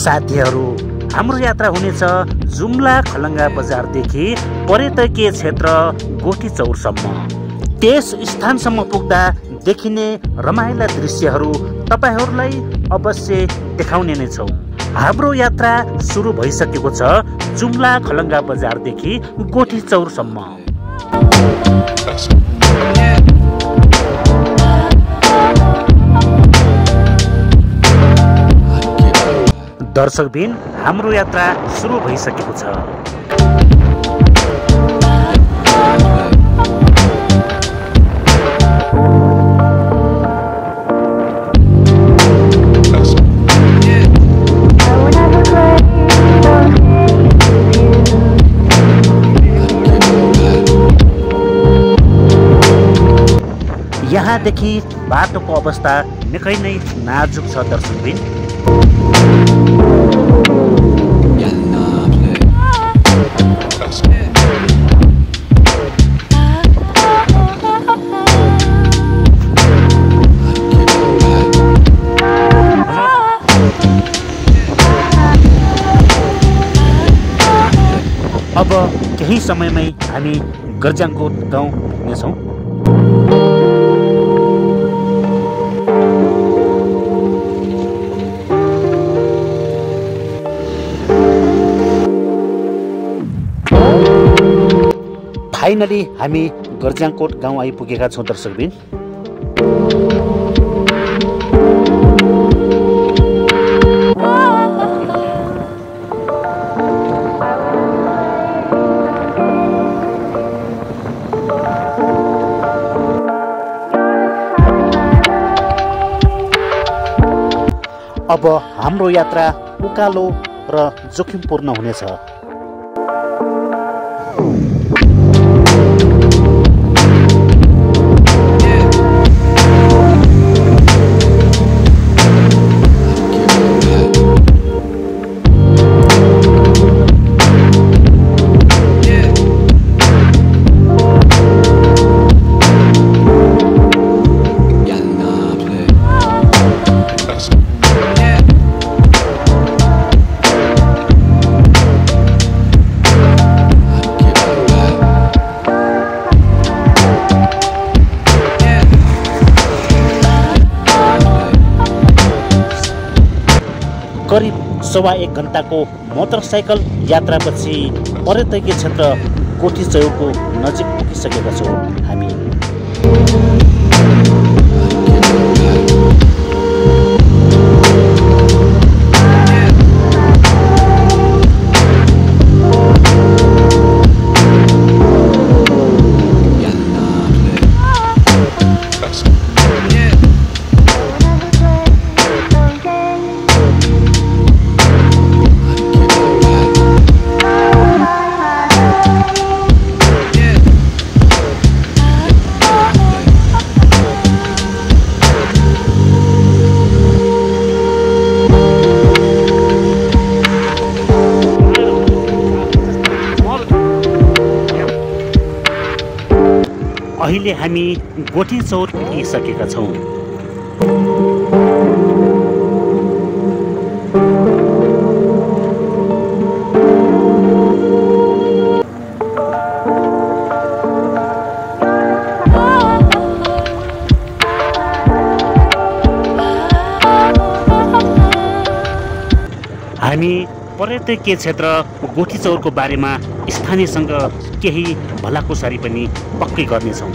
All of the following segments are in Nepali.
साथीहरू, हाम्रो यात्रा हुनेछ जुम्ला खलङ्गा बजारदेखि पर्यटकीय क्षेत्र गोठी चौरसम्म। त्यस स्थानसम्म पुग्दा देखिने रमाइला दृश्यहरू तपाईहरूलाई अवश्य देखाउने नै छौँ। हाम्रो यात्रा सुरु भइसकेको छ जुम्ला खलङ्गा बजारदेखि गोठी चौरसम्म। दर्शकबिन, हाम्रो यात्रा सुरु भइसकेको छ। यहाँदेखि बाटोको अवस्था निकै नै नाजुक छ दर्शकबिन। अब केही समयमै हामी गर्जाङकोट गाउँ पुग्नेछौँ। फाइनली हामी गर्जाङकोट गाउँ आइपुगेका छौँ दर्शकबिन। अब हाम्रो यात्रा उकालो र जोखिमपूर्ण हुनेछ। करिब 1.25 घन्टाको मोटरसाइकल यात्रापछि पर्यटकीय क्षेत्र गोठी चौरको नजिक पुगिसकेका छौँ हामी। अहिले हामी गोठी चौर पुगिसकेका छौँ। हामी पर्यटकीय क्षेत्र गोठी चौरको बारेमा स्थानीयसँग केही भलाकुसारी पनि पक्कै गर्नेछौँ।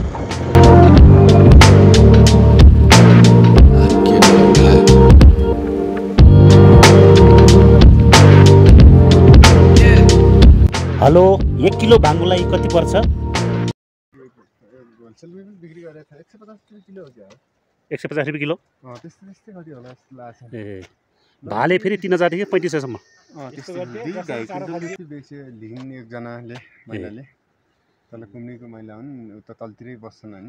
हेलो, 1 किलो भाङ्गोलाई कति पर्छ? 150 रुपियाँ किलो। ए, भाले फेरि 3000 देखि 3500सम्म। एकजनाले महिलाले तल कुम्नीको महिला हुन्, उता तलतिरै बस्छन् होइन।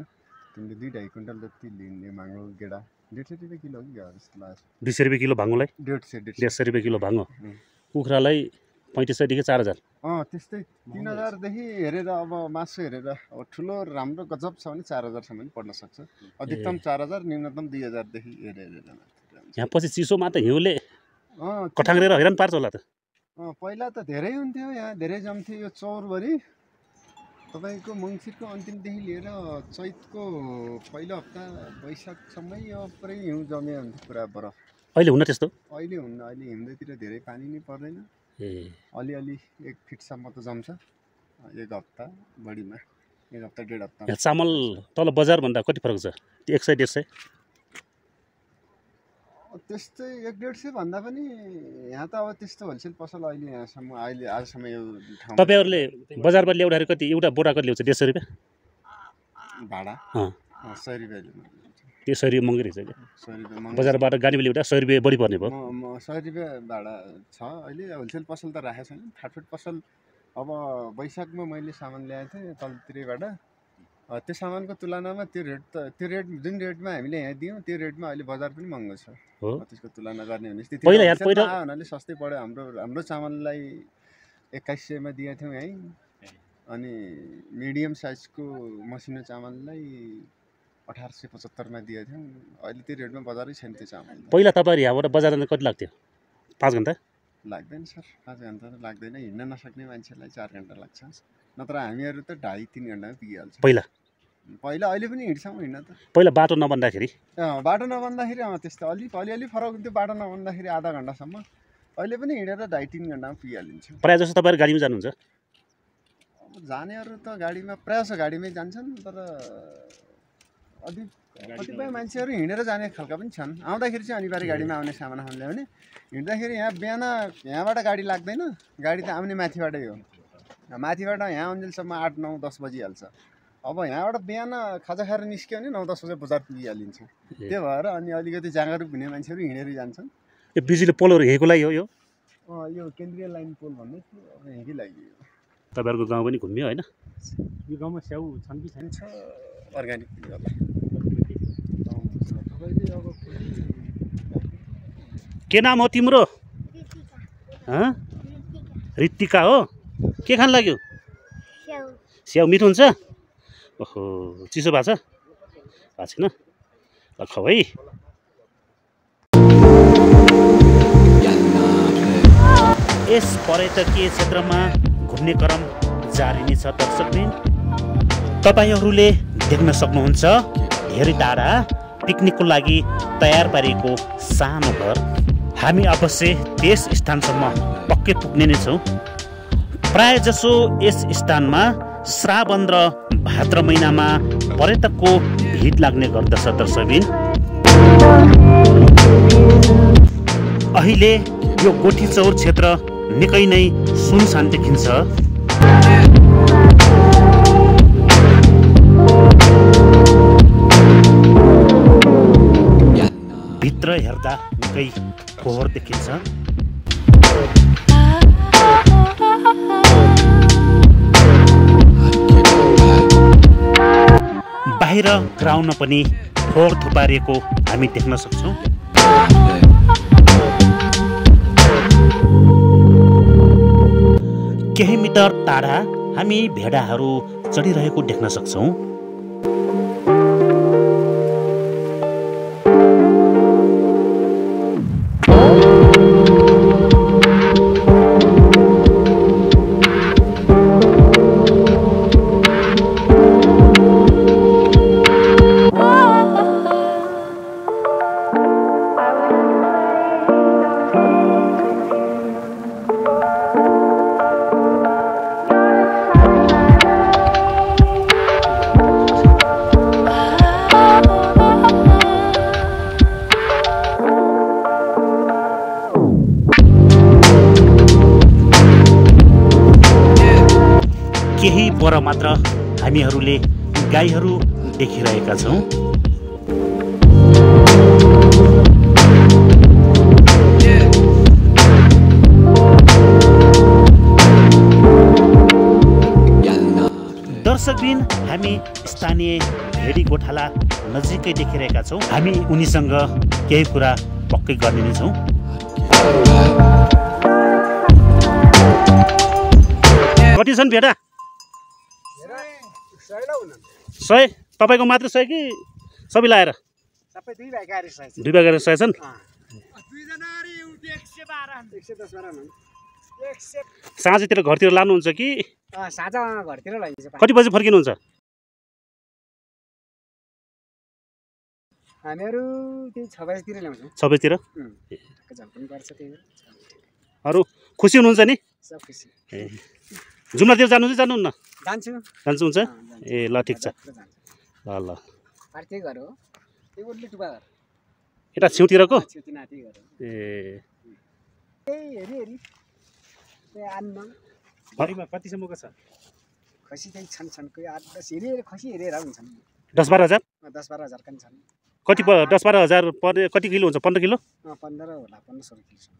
तिमीले 2.5 क्विन्टल जति लिने भाङ्गो गेडा 150 रुपियाँ किलो हो कि जस्तो लाग्छ। 200 रुपियाँ किलो भाङ्गोलाई 150 रुपियाँ किलो भाङ्गो। कुखुरालाई 3500 देखि 4000। त्यस्तै 3000 देखि हेरेर, अब मासु हेरेर, अब ठुलो राम्रो गजब छ भने 4000 सम्म पनि पर्न सक्छ। अधिकतम 4000, न्यूनतम 2000 देखि हेरेर। यहाँ पछि चिसो मात्र हिउँले कठाङ्ग्रेर हैरान पार्छ होला त। पहिला त धेरै हुन्थ्यो, यहाँ धेरै जम्थ्यो यो चौरभरि। तपाईँको मङ्सिरको अन्तिमदेखि लिएर चैतको पहिलो हप्ता वैशाखसम्मै यो पुरै हिउँ जम्या हुन्थ्यो पुरा बरफ। अहिले हुन्न त्यस्तो? अहिले हुन्न, अहिले हिउँदैतिर धेरै पानी नै पर्दैन। अलिअलि 1 फिटसम्म त जम्छ 1 हप्ता बढीमा, 1 हप्ता 1.5 हप्ता। यहाँ चामल तल बजारभन्दा कति फरक छ? 100-150? त्यस्तै 1-150 भन्दा पनि यहाँ त अब त्यस्तो होलसेल पसल अहिले यहाँसम्म आजसम्म यो ठाउँ। तपाईँहरूले बजारमा ल्याउँदाखेरि कति एउटा बोरा कति ल्याउँछ? 150 रुपियाँ भाडा? 100 रुपियाँ ल्याउँछ। त्यो 100 रुपियाँ महँगो रहेछ क्या। 100 रुपियाँ महँगो। बजारबाट गाडीमा ल्याउँदा 100 रुपियाँ बढी पर्ने भयो। 100 रुपियाँ भाडा छ अहिले। होलसेल पसल त राखेको छैन, फाटफुट पसल। अब वैशाखमा मैले सामान ल्याएको थिएँ तलतिरबाट, त्यो सामानको तुलनामा त्यो रेट जुन रेटमा हामीले यहाँ दियौँ त्यो रेटमा अहिले बजार पनि महँगो छ। त्यसको तुलना गर्ने भने हुनाले सस्तै पऱ्यो। हाम्रो चामललाई 2100 मा दिएको थियौँ यहीँ, अनि मिडियम साइजको मसिनो चामललाई 1875 मा दिएको थियौँ। अहिले त्यो रेटमा बजारै छैन त्यो चामल। पहिला तपाईँहरू यहाँबाट बजार जाँदा कति लाग्थ्यो? 5 घन्टा? लाग्दैन सर, 5 घन्टा त लाग्दैन। हिँड्न नसक्ने मान्छेलाई 4 घन्टा लाग्छ, नत्र हामीहरू त 2.5-3 घन्टामा पुगिहाल्छ। पहिला अहिले पनि हिँड्छौँ हिँड्न त। पहिला बाटो नबन्दाखेरि? बाटो नबन्दाखेरि त्यस्तो अलिअलि फरक हुन्थ्यो। बाटो नबन्दाखेरि आधा घन्टासम्म, अहिले पनि हिँडेर 2.5-3 घन्टामा पुगिहालिन्छ। प्रायः जस्तो तपाईँहरू गाडीमा जानुहुन्छ? अब जानेहरू त गाडीमा प्रायः जस्तो गाडीमै जान्छन्, तर कतिपय मान्छेहरू हिँडेर जाने खालका पनि छन्। आउँदाखेरि चाहिँ अनिवार्य गाडीमा आउने सामान ल्याउने। हिँड्दाखेरि यहाँ बिहान यहाँबाट गाडी लाग्दैन, गाडी त आउने माथिबाटै हो। माथिबाट यहाँ अन्जेलसम्म 8-9-10 बजिहाल्छ। अब यहाँबाट बिहान खाजा खाएर निस्क्यो भने 9-10 बजे बजार पुगिहालिन्छ। त्यो भएर अनि अलिकति जागरुक हुने मान्छेहरू हिँडेरै जान्छन्। यो बिजुली पोलहरू हेरेको लागि हो यो? यो केन्द्रीय लाइन पोल भन्दै थियो, अब यहीँकै लागि हो। तपाईँहरूको गाउँ पनि घुम्यो होइन? यो गाउँमा स्याउ छन् कि छैन? छ, अर्ग्यानिक पनि होला। के नाम हो तिम्रो? रित्तिका हो। के खान लाग्यो? स्याउ मिठो हुन्छ? ओहो, चिसो भएको छ? भएको छैन? ल खाऊ है। यस पर्यटकीय क्षेत्रमा घुम्ने क्रम जारी नै छ दर्शकबिन। तपाईँहरूले देख्न सक्नुहुन्छ धेरै टाढा पिकनिकको लागि तयार पारिएको सानो घर। हामी अवश्य त्यस स्थानसम्म पक्कै पुग्ने नै छौँ। प्राय जसो यस स्थानमा श्रावण र भाद्र महिनामा पर्यटकको भिड लाग्ने गर्दछ दर्शकबिन। अहिले यो गोठी चौर क्षेत्र निकै नै सुनसान देखिन्छ। भित्र हेर्दा निकै फोहोर देखिन्छ। बाहिर ग्राउन्डमा पनि फोहोर थुपारिएको हामी देख्न सक्छौँ। केही मिटर टाढा हामी भेडाहरू चढिरहेको देख्न सक्छौँ। केही पर मात्र हामीहरूले गाईहरू देखिरहेका छौँ। दर्शकबिन, हामी स्थानीय भेडी गोठाला नजिकै देखिरहेका छौँ। हामी उनीसँग केही कुरा पक्कै गर्ने नै छौँ। कति छन् भेडा? 100? तपाईँको मात्र 100 कि सबै लाएर? सबै 2 भाइ गाडी 100 2 भाइ गाडी 100 छन्। साँझतिर घरतिर लानुहुन्छ कि साँझ घरतिर लैन्छ। कति बजी फर्किनुहुन्छ? हामीहरू त्यही 6 बजीतिर ल्याउँछौँ। 6 बजीतिर। झल पनि पर्छ त्यही हो। अरू खुसी हुनुहुन्छ नि? सब खुसी। ए जुम्लातिर जानुहुन्छ जानुहुन्न? जान्छु। हुन्छ? ए ल ठिक छ। ल पार्टी घर हो। त्यो उर्ली टुबा घर। यता छेउतिरको? छेउती नाति घर। ए हेरी त्यो आन्न भरिमा कतिसम्मको छ? खसी चाहिँ छन् कोही 8-10 हेरेर खसी हेरेर हुन्छन्। 10-12 हजार? 10-12 हजार पनि छन्। कति 10-12 हजार पर्ने कति किलो हुन्छ? 15 किलो? 15 होला 15-16 किलोसम्म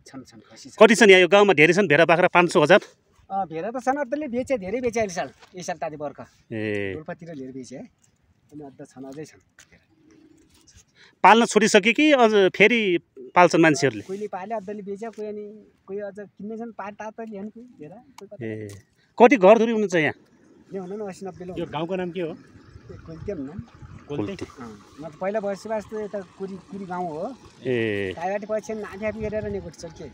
छन् खसी। कति छन् यहाँ यो गाउँमा? धेरै छन् भेडा बाख्रा? 500 हजार? भेडा त छन्। अद्धले बेचे, धेरै बेचे अहिले साल ताती बर्ख। ए रोल्पातिर लिएर बेचे है। अनि अद्ध छन्, अझै छन्। पाल्न छोडिसके कि अझ फेरि पाल्छन् मान्छेहरूले? कोहीले पाल्यो, अद्धले बेच्यो, कोही अझ किन्ने छन्। पाटा त ल्याउनु कोही भेडा। ए कति घरधुरी हुनुहुन्छ यहाँ? यो हुनु 80-90 लो। यो गाउँको नाम के हो? कोल्टे हुनु कोल्टे। म त पहिला बसोबास त यता कुरी गाउँ हो। ए त्यहाँबाट पछि नाफी गरेर नि गुट्छ के।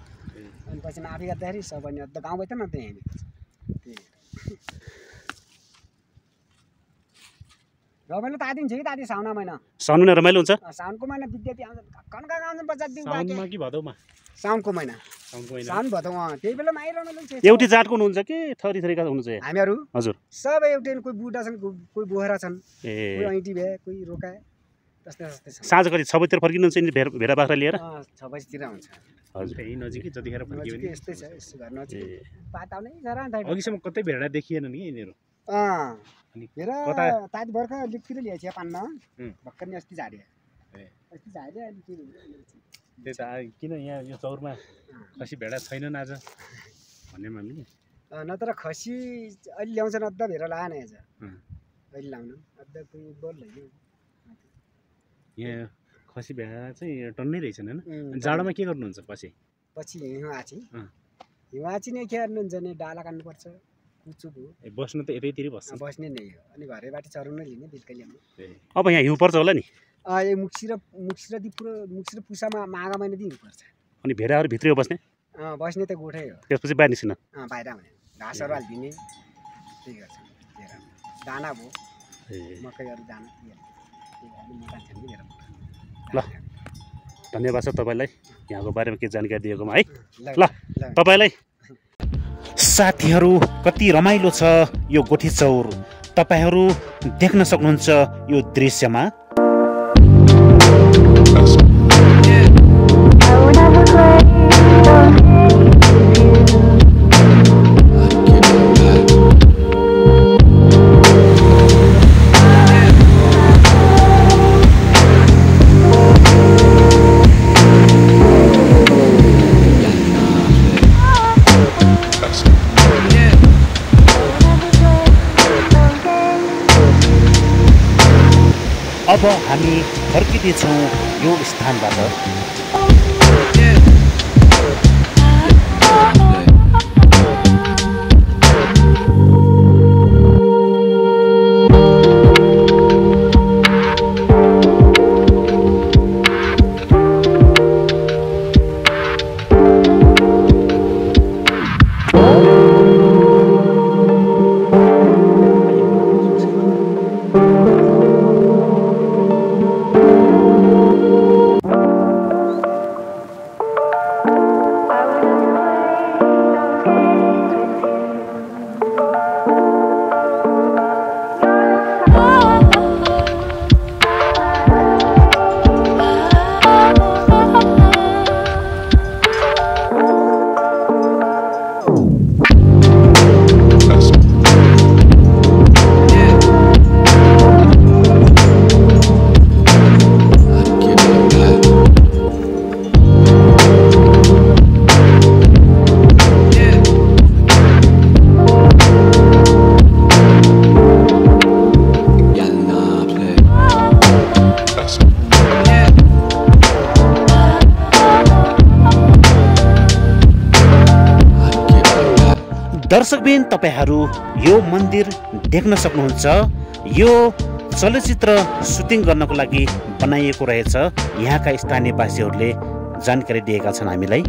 अनि पछि नाफी गर्दाखेरि सब अनि अद्ध गाउँबाट न त यहाँ रमाइलो ताती हुन्छ कि ताती साउन महिना। साउन महिना रमाइलो हुन्छ? साउनको महिना विद्यार्थी आउँछन्, कनका आउँछन् 50 दिन बाँकी। साउनमा कि भदौमा? साउनको महिना। साउन भदौ त्यही बेला माइ रमाइलो हुन्छ। एउटै जातको हुनुहुन्छ कि थरी थरीका हुनुहुन्छ यहाँ? हामीहरू हजुर सबै एउटै। कोही बुढा छन्, कोही बोहरा छन्, कोही ए ऐँटी भए, कोही रोकाए, त्यस्तै छन्। साँझ कति 6 बजीतिर फर्किनुहुन्छ नि भेडा बाख्रा लिएर? 6 बजीतिर हुन्छ। हजुर यही नजिकै जतिखेर फर्कियो भने यस्तै छ, यस्तो घर नजिक पात आउनै जरा अन्त अघिसम्म कतै भेडा देखिएन नि यिनीहरू? अनि हेर कता? ताती बर्खा लिकतिर ल्याएछ पान्न भर्खर नि अस्ति झार्यो। ए अस्ति झार्यो अनि के त्यही त किन यहाँ यो चौरमा खसी भेडा छैनन् आज भन्ने मान्ने? नत्र खसी अहिले ल्याउँछन्, अद्ध भेडा लाएन आज अहिले लाउनु अद्ध कोही बोल होइन। यहाँ खसी भेडा चाहिँ टन्नै रहेछन् होइन? जाडोमा के गर्नुहुन्छ पछि? पछि हिमाची नै के गर्नुहुन्छ भने डाला काट्नुपर्छ, कुचुक हो। बस्नु त यतैतिर बस्छ? बस्ने नै हो। अनि घरैबाट चराउन लिने बेलुका ल्याउनु। अब यहाँ हिउँ पर्छ होला नि? यो मुक्सी र पुसामा माघ महिना दिन पर्छ। अनि भेडाहरू भित्रै हो बस्ने? बस्ने त गोठै हो। त्यसपछि बाहिर निस्किन? बाहिर आउने घाँसहरू हालिदिने त्यही गर्छ। दाना भयो मकैहरू दाना ल धन्यवाद छ तपाईँलाई यहाँको बारेमा के जानकारी दिएकोमा है। ल तपाईँलाई साथीहरू कति रमाइलो छ यो गोठी चौर। तपाईँहरू देख्न सक्नुहुन्छ यो दृश्यमा। अब हामी फर्किँदैछौँ यो स्थानबाट। दर्शकबिन तपाईहरू यो मन्दिर देख्न सक्नुहुन्छ। यो चलचित्र सुटिङ गर्नको लागि बनाइएको रहेछ। यहाँका स्थानीयवासीहरूले जानकारी दिएका छन् हामीलाई।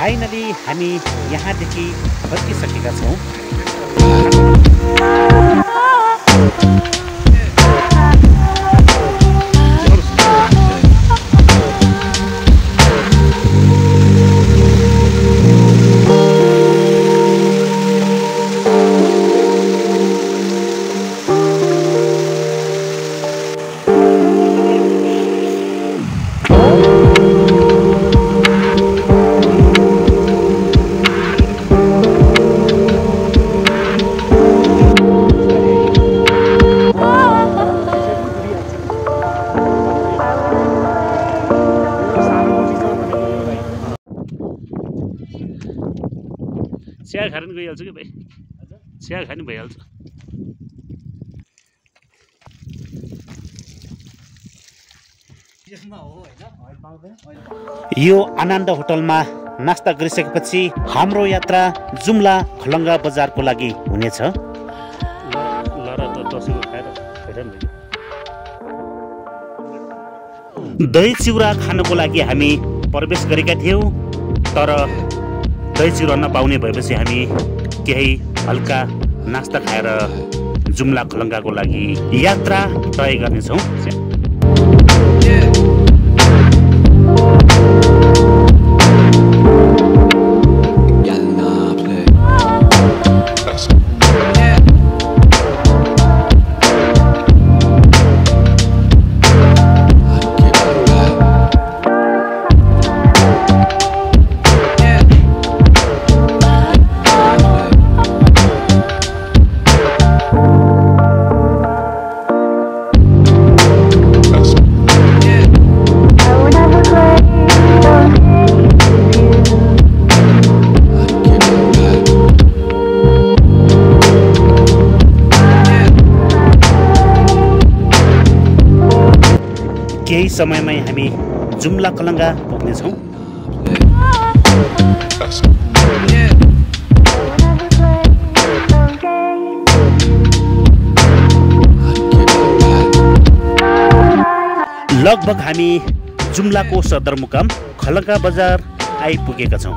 फाइनली हामी यहाँदेखि फर्किसकेका छौँ। चिया खाएर गइहाल्छ कि भाइ, चिया खानु भइहाल्छ। यो आनन्द होटलमा नास्ता गरिसकेपछि हाम्रो यात्रा जुम्ला खलङ्गा बजारको लागि हुनेछ। दही चिउरा खानको लागि हामी प्रवेश गरेका थियौँ, तर दही चिउरा नपाउने भएपछि हामी केही हल्का नास्ता खाएर जुम्ला खलङ्गाको लागि यात्रा तय गर्नेछौँ। केही समयमै हामी जुम्ला खलङ्गा पुग्नेछौँ। लगभग हामी जुम्लाको सदरमुकाम खलङ्गा बजार आइपुगेका छौँ।